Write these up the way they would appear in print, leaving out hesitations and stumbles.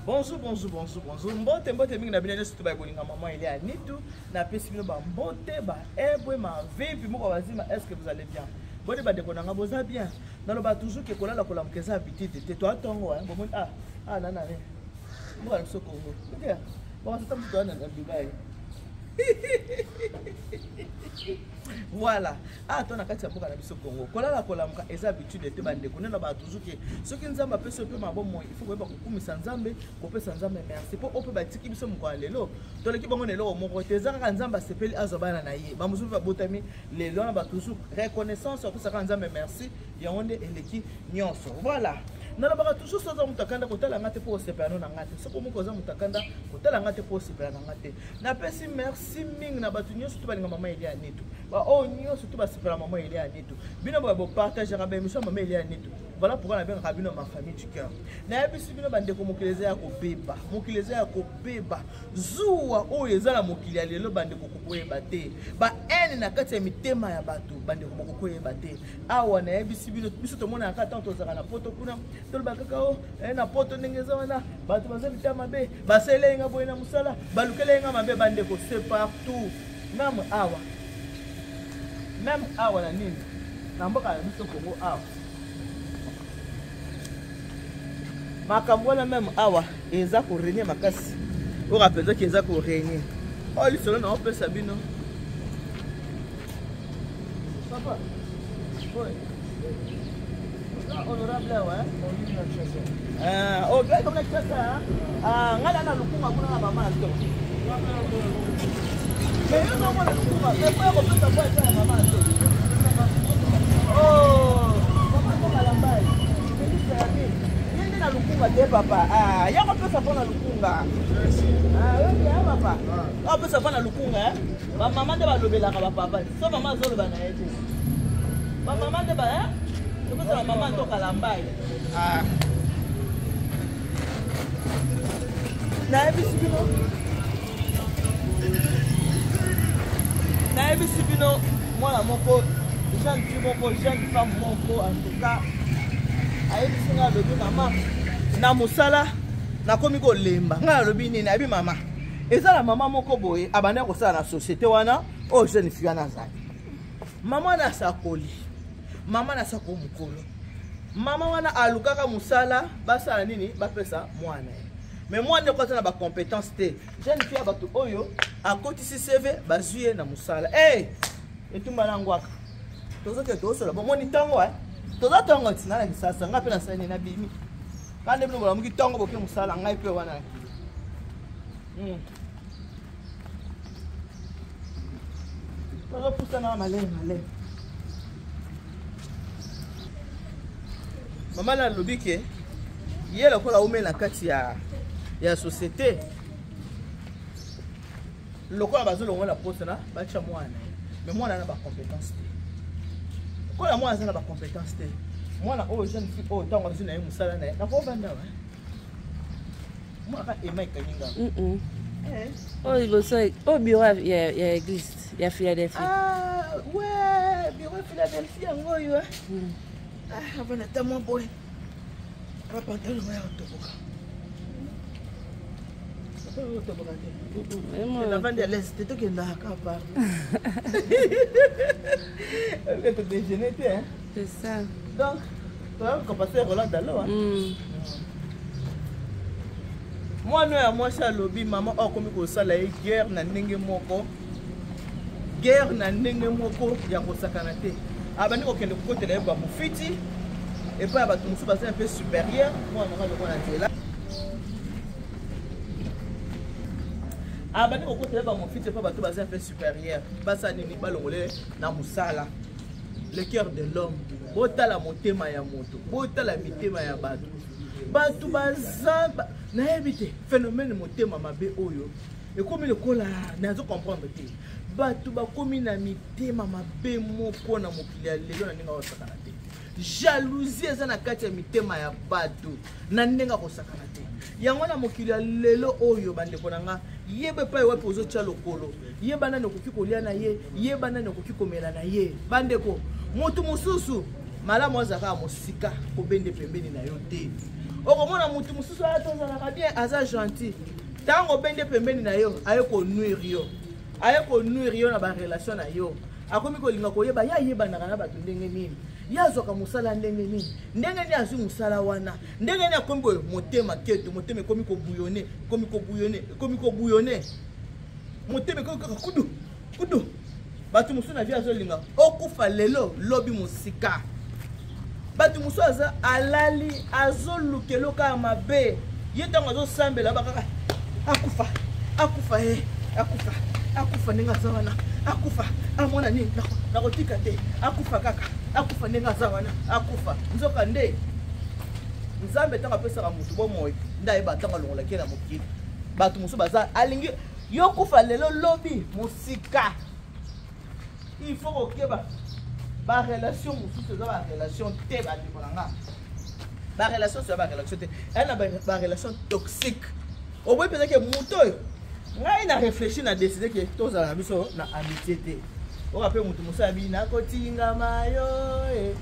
Bonjour, bonjour, bonjour, bonjour. Mbote, mbote mingi na bino nyonso to bakolinga maman Elia Nitu. Napesi bino ba mbote, ba ebwe, ma vipi moko bazima, est-ce que vous allez bien? Boni bandeko na nga boza bien? Naloba toujours ke kolala kolamuka eza habitude te. Toi tongo hein, bomoni ah ah nana ne. Mboka na biso Congo. Ok. Bon, c'est un peu na Dubaï. Voilà. Ah, toi na kati ya mboka na biso Congo. Kolala kolamuka eza habitude te bandeko. Nena ba toujours ke soki Nzambe apesi yo mpe mabomoi, il faut koyeba kokumisa Nzambe, kopesa Nzambe merci. Po ope batiki biso mokolo ya lelo, toleki bango na eloko moko te. Eza kaka Nzambe asepeli azwa bana na ye. Ba mosusu babotami lelo wana ba toujours reconnaissance apesaka Nzambe merci, yango nde eleki nyonso. Voilà. Nalobaka toujours soki oza moto akanda kotala nga te mpo osepela no na nga te. Soki moko oza moto akanda kotala nga te mpo osepela na nga te. Napesi merci mingi na bato nyonso to balinga mama Elia Nitu. Ba oyo nyonso to basepela mama Elia Nitu. Bino boya bopartageaka ba émission ya mama Elia Nitu. Voilà pourquoi nabengaka bino ma famille du cœur. Nayebisi bino bandeko mokili eza ya kobeba. Mokili eza ya kobeba. Zuwa oyo eza na mokili ya lelo bandeko kokoyeba te. Ba haine na kati ya mitema ya bato bandeko bokokoyeba te. Awa nayebisi bino biso tomonaka kaka ntango tozalaka na poto kuna toloba kaka o na poto ndenge eza wana bato baza mitema mabe, basaleli nga boye na mosala, balukeli nga mabe. Bandeko c'est partout, même awa, même awa na nini na mboka na biso Congo awa makambo wana même awa eza korenie makasi. Oyo apenzaki eza korenie oyo lisolo na opesa bino. Papa, oyo honorable awa, oh, comme na Kinshasa, ah, ngai na lukunga kuna na mama to. Mais yo nomona lukunga, mais po ya kopesa po eza ya mama to. Oh, mama to kalambai. Ministre ya nini? Ye nde na lukunga te papa. Ah, ya kopesa po na lukunga. Ah, oyebi ya papa. Opesa po na lukunga, eh? Ba mama nde balobelaka ba papa. So mama azoloba na ye te. Ba mama nde ba, eh? Topesa ba mama to kalambai. Ah. Nayebisi bino. Nayebisi bino mwana moko jeune fille moko, jeune femme moko, en tout cas ayebisi ngai, alobi mama na mosala nakomi kolemba. Ngai alobi nini? Ayebi mama eza na mama moko boye abandaki kosala na société wana oyo jeune fille wana azali. Mama wana asakoli, mama na asako mokolo, mama wana alukaka mosala basala nini, bapesa mwana ye, mais mwana eko aza na bacompétence te. Jeune fille ya bato oyo akotisi CV, bazwi ye na mosala. Hey! Etumba na ngwaka tozoke tozosola bomoni ntongo toza ntongo ntina na kisasa. Ngai mpe nasali nini, nabimi kande bino bolamuki ntongo boke mosala, ngai mpe wana tozopusana maleme maleme. Mama na alobi ke ye lokola aumeli na kati ya société, lokola bazolongola poste na batya mwana ye, mais mwana na bacompétence te. Lokola mwana aza na bacompétence te, mwana oyo jeune fille oyo ntango azwi na ye mosala na ye nakovanda wa mwana ema ekangi nga. Oyo liboso oyo bureau ya église ya Philadelphie. Ah, ouais, bureau ya Philadelphie yango oyo. Ah, avanda ata mwa boye bapantalon ya kotoboka, otoboka te, navandi à l'aise te. Tokendaka kaka pardon todéjeuner te. C'est ça. Donc toyaka passer Roland Dalo. Mwana oyo ya mwasi alobi mama oyo akomi kosala ye guerre na ndenge moko, guerre na ndenge moko ya kosakana te. Abandi kokende kokotela ye bamofiti epai ya bato mosusu baza un peu supérieur. Mwana nanga longo na nzela abandi kokotela ye bamofiti epai bato baza un peu supérieur, basala nini, balongole na mosala. Le cœur de l'homme, botala motema ya moto, botala mitema ya bato. Bato baza nayebi te phénomène motema mabe oyo ekomi lokola nazo comprendre te. Bato bakomi na mitema mabe moko na mokili ya lelo na ndenge akosakana te. Jalousie eza na kati ya mitema ya bato na ndenge akosakana te. Yango na mokili ya lelo oyo bandeko na nga, yeba epai wapi ozotya lokolo, yeba nani okoki kolia na ye, yeba nani okoki komela na ye. Bandeko, motu mosusu malamu azalaka mosika, kobende pembeni na yo te. Okomona mutu mosusu aya tozalaka bien, aza gentil. Ntango obende pembeni na yo, aye konuire yo. Aye konuire yo na barelation na yo. Akomi kolinga koyeba ye ayebanaka na bato ndenge nini, ye azwaka mosala ndenge nini, ndenge nini azwi mosala wana, ndenge nini akomi boye. Motema keto, motema ekomi kobouillonne, ekomi kobouillonne, ekomi kobouillonne, motema ekomi kaka kudu kudu. Bato mosusu na vie azolinga okufa lelo lobi mosika. Bato mosusu aza alali azoluka eloko ya mabe, ye ntango azosambela bakaka akufa akufa ye akufa akufa ndenge aza wana, akufa amona nini, nakotika te, akufa kaka akufa ndenge aza wana, akufa. Nzoka nde Nzambe ntango apesaka motu bomoi nde ayeba ntango alongolaki ye na mokili. Bato mosusu baza alingi yo kufa lelo lobi mosika. Il faut kokeba barelation mosusu eza barelation te, bandeko na nga, barelation eza barelation te, eya na barelation toxique. Oboyi mpenza ke moto oyo ngai na réfléchi na décide ke tozala na biso na amitié te. Oka mpe moto mosusu abi nakotingama yo e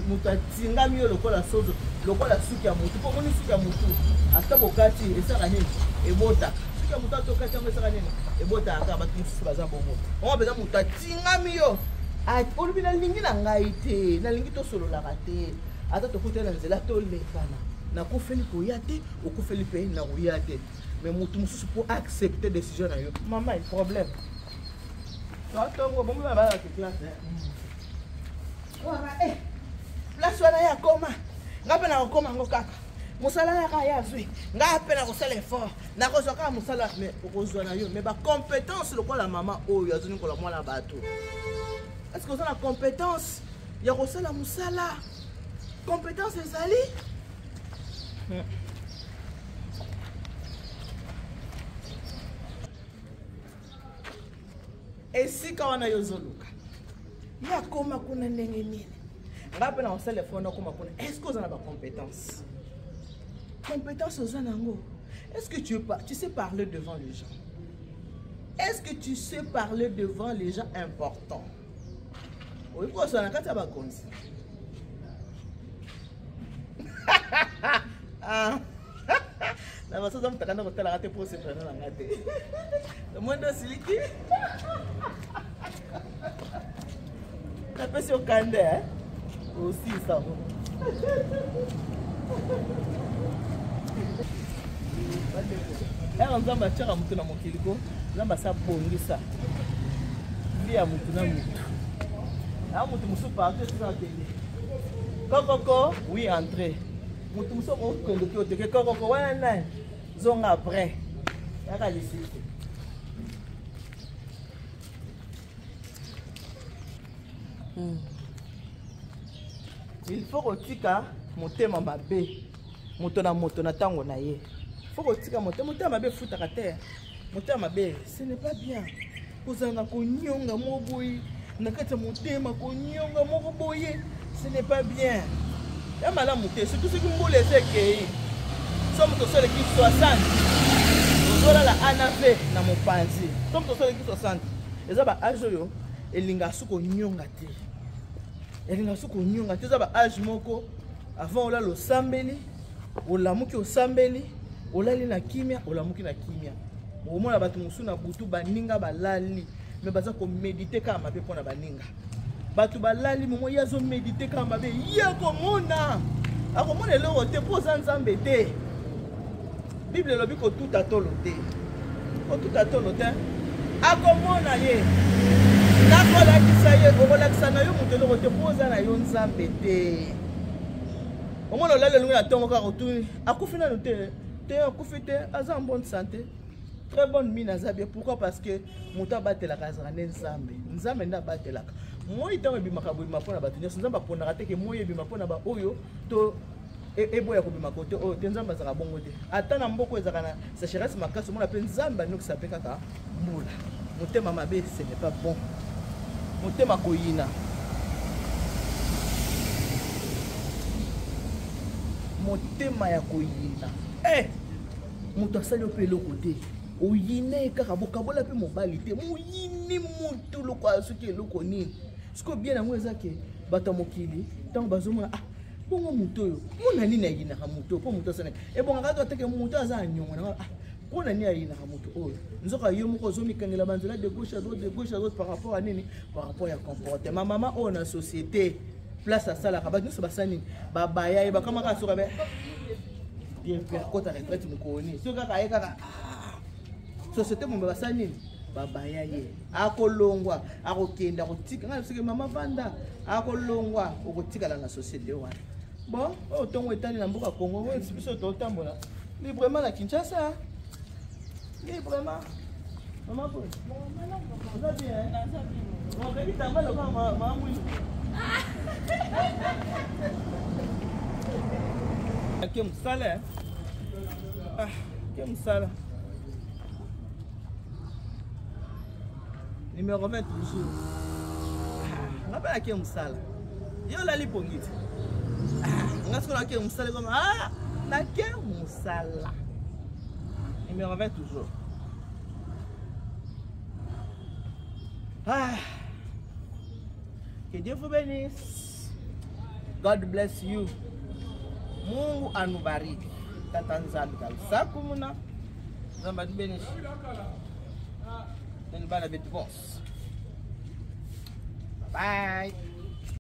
moto atingami yo lokola sozo, lokola suki ya motu. Mpo omoni suki ya motu ata bokati esaka nini, ebotaka. Suki ya motu ata okati yango esaka nini, ebotaka kaka. Bato mosusu baza bongo. Ongo mpenza moto atingami yo, olobi nalingi na ngai te, nalingi tosololaka te, ata tokutani na nzela tolekana, nakufeli koya te, okufeli mpe na koya te. Mais motu mosusu mpo accepter décision na yo, mama, problème toatongo bongo balaka classe place wana ye akoma, nga mpe nakokoma yango kaka mosala yaka ye azwi, nga mpe nakosala effort, nakozwa kaka mosala. Mais okozwa na yo, mais bacompétence lokola mama oyo azonikola mwana bato, est ce que oza na compétence ya kosala mosala? Compétence ezali. Esika wana yo ozoluka ye akoma kuna ndenge nini, ngai mpe na kosala effort nakoma kuna. Est ce que oza na bacompétence? Compétence oza nango? Est ce que tu sais parler devant les gens? Est ce que tu sais parler devant les gens importants? Oyebi kozala na kati ya bakonzi? Na basoza mutaka nda kotalaka te mpo osepelana na nga te. Omoi nde osiliki, napesi yo kande osilisa ngo. Ere Nzambe atiaka moto na mokili ko Nzambe asa bongisa vie ya motu na motu. Aa motu mosusu partout eza akende kokoko, oui, entrée. Motu mosusu okokende te, oteke kokoko wana nani, zonga après, yaka lisusu. Il faut kotika motema mabe, moto na moto na ntango na ye. Faut kotika motema mabe, efutaka te. Motema mabe, ce n'est pas bien. Kozala na konyonga moko boye na kati ya motema, konyonga moko boye, ce n'est pas bien, ya malamu te. Surtout soki mbula eza ekei, so moto osoleki 60, ozolala anave na mopanzi. So moto osoleki 60, eza ba age oyo elingaka su konyonga te, elingaka su konyonga te. Eza ba age moko avant olala osambeli, olamuki osambeli, olali na kimia, olamuki na kimia. Okomona bato mosusu na butu baninga balali, me baza komedite kaka mabe mpo na baninga. Bato balali momo, ye azomedite kaka mabe, ye akomona akomona eloko te mpo oza Nzambe te. Bible elobi kotuta tolo te, kotuta tolo te. Akomona ye, nakolakisa ye, okolakisa na yo moto eloko te mpo oza na yo Nzambe te. Omona olali olongi na ntongo kaka otuni akufi nanu te, te akufi te, aza en bonne santé, très bonne mine, aza bien. Pourquoi? Parce que moto abatelaka azalaka nde Nzambe. Nzambe nde abatelaka. Moi ntango ebimaka boyima mpo na bato nyonso. Nzambe aponaka te ke moi ebima mpo na baoyo to eboya kobima kote oyo te. Nzambe azalaka bongo te. Ata na mboka ezalaka na sécheresse makasi, omona mpe Nzambe anokisa mpe kaka mbula. Motema mabe, ce n'est pas bon. Motema koyina, motema ya koyina, moto asali yo mpe eloko te, oyine ye kaka. Bokabola mpe mobali te, moyini motu lokola soki eloko nini. Sikoyo bien yango eza ke bato ya mokili ntango bazomona ah, Bongo moto oyo mpo na nini ayinaka moto oyo? Mpo moto asala ebongaka to ateke moto aza anyongo na ah, mpo na nini ayinaka moto oyo? Nzoka yo moko ozomikangela banzela de gauche à droite, de gauche à droite, par rapport à nini? Par rapport ya comportement mama oyo na société place asalaka, bato nyonso basala nini? Babaya ye, bakamaka soka be kota retraite mokolo nini, soki kaka ye kaka ah, société mombe basala nini? Babaya ye, akolongwa, akokende, akotika ngai. Soki mama vanda, akolongwa, okotikala na société wana. Bon, oyo ntongo etali na mboka Congo oyo biso totambola librement na Kinshasa, librement. Mama boye, oza bien? Okangi tamba lokola mama mwindu. Ake mosala, ah, ke mosala numéro 20 toujours. Ah, nga mpe nake mosala, yo olali pongi te. Ah, nga sikoyo nake mosala ekoma, ah, nake mosala numéro 20 toujours. Ah, que Dieu vous bénisse. God bless you. Mungu anubariki. Tata Nzambi kalusaku muna. Nzambe atubenishe. Nini bana betu bonse. Bye.